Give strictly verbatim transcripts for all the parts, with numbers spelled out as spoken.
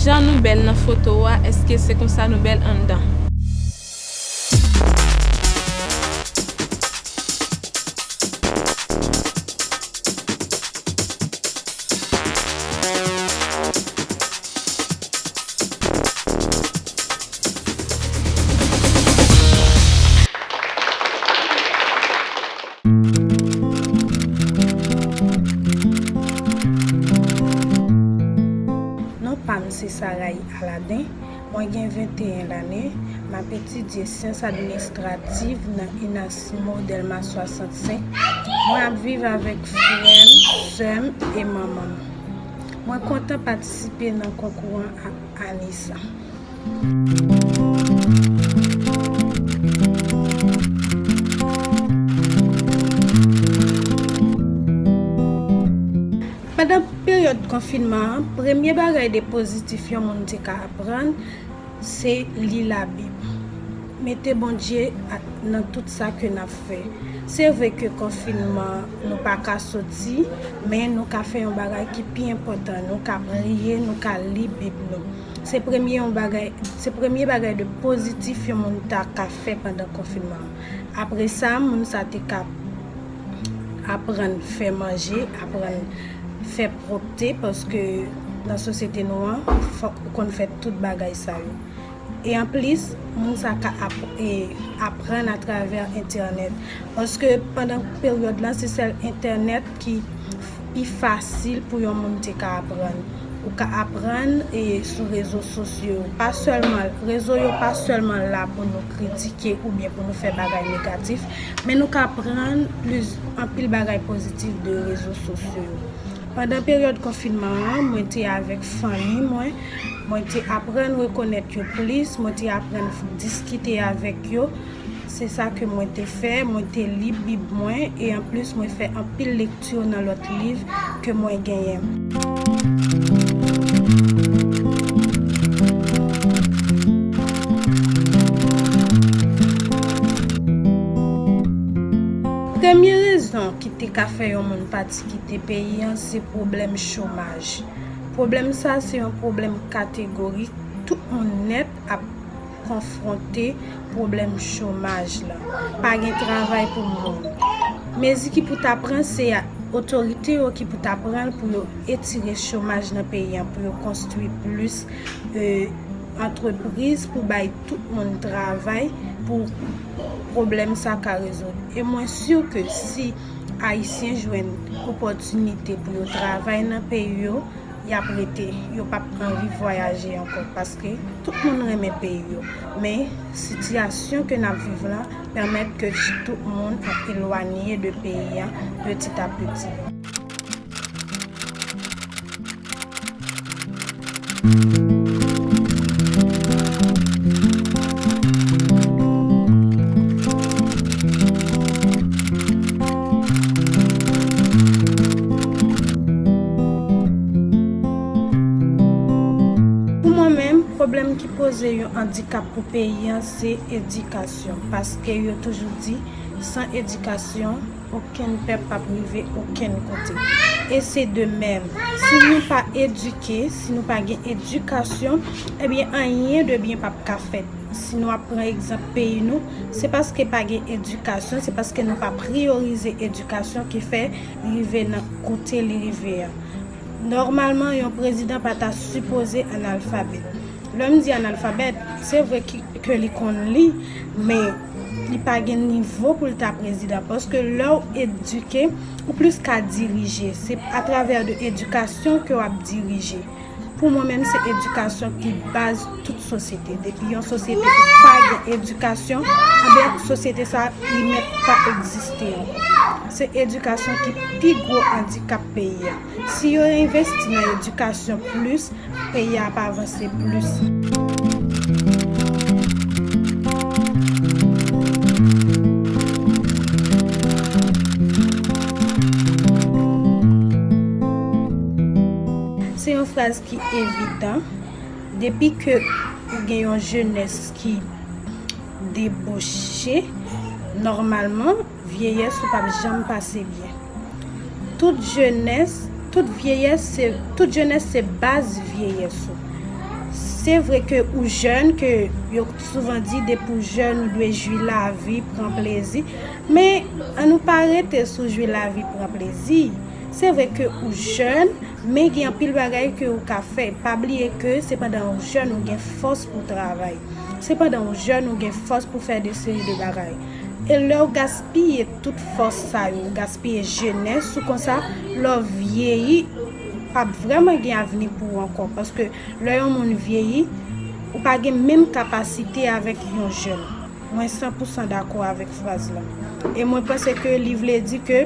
Jan nou bèl nan foto a, èske se konsa nou bèl anndan? Non pa m se Saraï Aladin. Mwen gen venteyen lane. M ap etidye syans administrativ nan INASMO Dèlma swasannsenk. Mwen ap viv avèk frè m, sè m e manman m. Mwen kontan patisipe nan konkou an ak Anissa. Pandan peryòd konfinman an, premye bagay de pozitif yon moun te ka aprann, se li Labib. Mete Bondye a- nan tout sa ke n ap fè. Se vre ke konfinman, nou pa ka soti, men nou ka fè yon bagay ki pi enpòtan. Nou ka priye, nou ka li Bib nou. Se premye yon bagay, se premye bagay de pozitif yon moun ta ka fè pandan konfinman an. Apre sa, moun sa te ka aprann fè manje, aprann fè pwòpte, paske nan sosyete nou an, fòk ou konn fè tout bagay sa yo. E anplis, moun sa ka ap- e aprann atravè entènèt. Paske pandan peryòd lan, se sèl entènèt ki pi fasil pou yon moun te ka aprann. Ou ka aprann e sou rezo sosyo yo. Pa sèlman, rezo yo pa sèlman la pou nou kritike oubyen pou nou fè bagay negatif, men nou ka aprann plis, anpil bagay pozitif de rezo sosyo yo. Pandan peryòd konfinman an, mwen te avèk fanmi mwen, mwen te aprann rekonèt yo plis, mwen te aprann f- diskite avèk yo. Se sa ke mwen te fè, mwen te li Bib mwen, e anplis mwen fè anpil lekti nan lòt liv ke mwen genyen. Premye rezon ki te ka fè yon moun pati kite peyi an, se pwoblèm chomaj. Pwoblèm sa se yon pwoblèm kategorik. Tout moun nèt ap konfwonte pwoblèm chomaj la. Pa gen travay pou moun. Mezi ki pou ta pran, se a- otorite yo ki pou ta pran l pou yo etire chomaj nan peyi an, pou yo konstwi plis, e, antrepriz pou bay tout moun travay pou pwoblèm sa ka rezoud. E mwen si ke si Ayisyen jwenn opòtinite pou yo travay nan peyi yo, y ap rete, yo p ap anvi vwayaje ankò, paske tout moun renmen peyi yo. Men, sitiyasyon ke n ap viv la pèmèt ke tout moun ap elwanye de peyi a petit à petit. Pou mwen menm, pwoblèm ki poze yon andikap pou peyi an, se edikasyon. Paske yo toujou di, san edikasyon, okenn pèp p ap rive okenn kote. E se de menm. Si nou pa edike, si nou pa gen edikasyon, ebyen, anyen de byen p ap ka fèt. Si nou ap pran egzanp peyi nou, se paske pa gen edikasyon, se paske nou pa priyorize edikasyon ki fè li rive nan kote li rive an. Nòmalman, yon prezidan pa ta sipoze analfabèt. Lè m di analfabèt, se vre ki- ke li konn li, men li pa gen nivo pou l ta prezidan. Paske lè w edike, ou plis ka dirije. Se atravè de edikasyon ke w ap dirije. Pou mwen menm, se edikasyon ki baz tout sosyete. Depi yon sosyete pa gen edikasyon, anben, sosyete sa a, li mèt pa egziste ankò. Se edikasyon ki pi gwo andikap peyi a. Si yo envesti nan edikasyon plis, peyi a ap avanse plis. Se yon fraz ki evidan. Depi ke ou gen yon jenès ki deboche, nòmalman, vyeyès ou p ap janm pase byen. Tout jenès, tout vyeyès se, tout jenès se baz vyeyès ou. Se vre ke ou jèn, ke yo souvan di depi ou jèn ou dwe jwi lavi, pran plezi. Men ann nou pa rete sou jwi lavi, pran plezi. Se vre ke ou jèn, men gen anpil bagay ke ou ka fè. Pa bliye ke se pandan ou jèn ou gen fòs pou travay. Se pandan ou jèn ou gen fòs pou fè de seri de bagay. E lè w gaspiye tout fòs sa yo, ou gaspiye jenès ou konsa, lè w vyeyi, p ap vrèman gen avni pou ou ankò. Paske lè yon moun vyeyi, ou pa gen menm kapasite avèk yon jèn. Mwen san pou san dakò avèk fraz lan. E mwen panse ke li vle di ke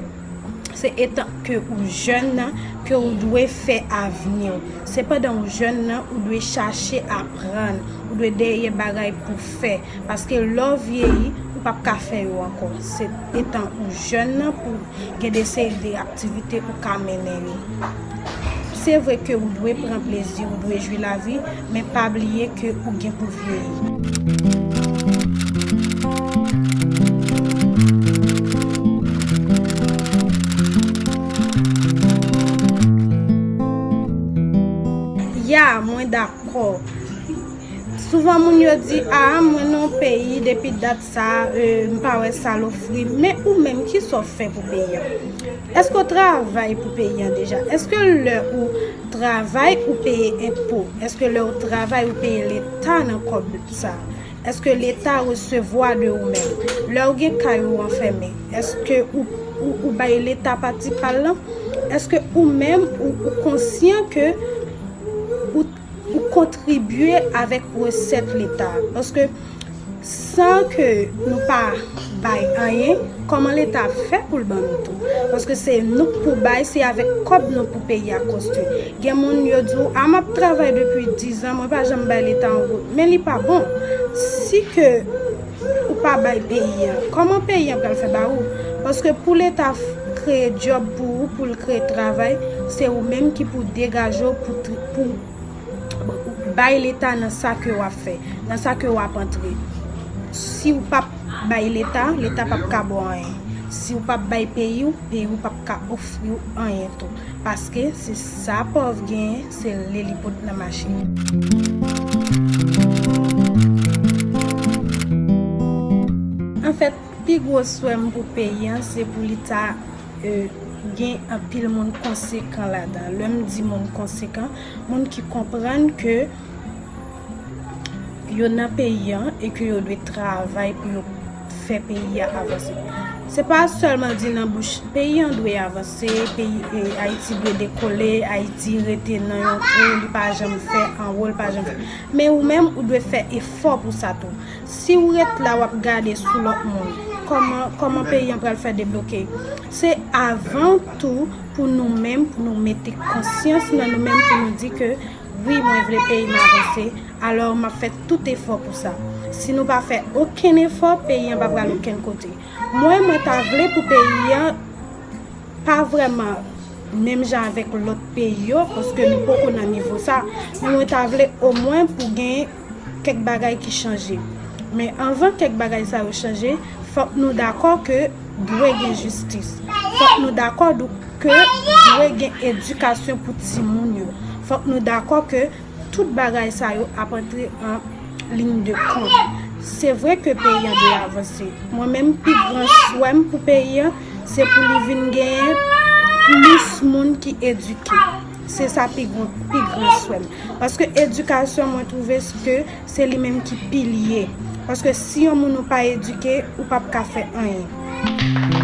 se etan ke ou jèn nan ke ou dwe fè avni w. Se pandan ou jèn nan ou dwe chache aprann, ou dwe dèyè bagay pou fè. Paske lè w vyeyi, ou p ap ka fè yo ankò. Se etan ou jèn nan pou gen de seri de aktivite ou ka mennen yo. Se vre ke ou dwe pran plezi, ou dwe jwi lavi, men pa bliye ke ou gen pou vyeyi. Ya, mwen dakò. Souvan moun yo di, a, mwen nan yon peyi depi dat sa, e, m pa wè sa l ofri. Men ou menm, kisa w fè pou peyi a? Èske w travay pou peyi a deja? Èske lè ou travay, ou peye enpo? Èske lè ou travay, ou peye Leta nan kòb sa? Èske Leta resevwa de ou menm? Lè ou gen kay ou anfèmen, èske ou, ou, ou bay Leta pati pa l lan? Èske ou menm, ou, ou konsyan ke ou, ou kontribye avèk resèt Leta? Paske san ke nou pa bay anyen, kòman Leta ap fè pou l ban nou tou? Paske se nou k pou bay, se avèk kòb nou pou peyi a konstwi. Gen moun yo di w, a, m ap travay depi diz an, mwen pa janm bay Leta yon goud. Men li pa bon. Si ke ou pa bay peyi a, kòman peyi a pral fè ba ou? Paske pou Leta f-, kreye djòb pou ou, pou l kreye travay, se ou menm ki pou degaje w pou tr-, pou bay Leta nan sa ke w ap fè, nan sa ke w ap antre. Si w p ap bay Leta, Leta p ap ka ba w anyen. Si w p ap bay peyi w, peyi w p ap ka ofri w anyen tou. Paske se sa pòv genyen, se li li pot nan mache. Anfèt, pi gwo swè m pou peyi a, se pou li ta, e, gen anpil moun konsekan ladan. Lè m di moun konsekan, moun ki konprann ke yo nan peyi a e ke yo dwe travay pou yo fè peyi a avanse. Se pa sèlman di nan bouch, peyi a dwe avanse, peyi, e, Ayiti dwe dekole, Ayiti rete nan yon twou, li pa janm fè anwo, li pa janm fè. Men ou menm, ou dwe fè efò pou sa tou. Si w ret la, w ap gade sou lòt moun, kòman, kòman peyi a pral fè debloke? Se avan tou pou nou menm, pou nou mete konsyans nan nou menm, pou nou di ke wi, mwen vle peyi m avanse, alò m ap fè tout efò pou sa. Si nou pa fè okenn efò, peyi an pa pral okenn kote. Mwen, mwen ta vle pou peyi an pa vrèman menm jan avèk lòt peyi yo, paske nou poko nan nivo sa, men mwen ta vle omwen pou gen kèk bagay ki chanje. Men anvan kèk bagay sa yo chanje, fòk nou dakò ke dwe gen jistis. Fòk nou dakò dou-, ke dwe gen edikasyon pou timoun yo. Fòk nou dakò ke tout bagay sa yo ap antre an liy de kont. Se vre ke peyi an dwe avanse. Mwen menm, pi gran swè m pou peyi an, se pou li vin genyen plis moun ki edike. Se sa pi gran, pi gran swè m. Paske edikasyon, mwen twouve ke se li menm ki pilye. Paske si yon moun ou pa edike, ou p ap ka fè anyen.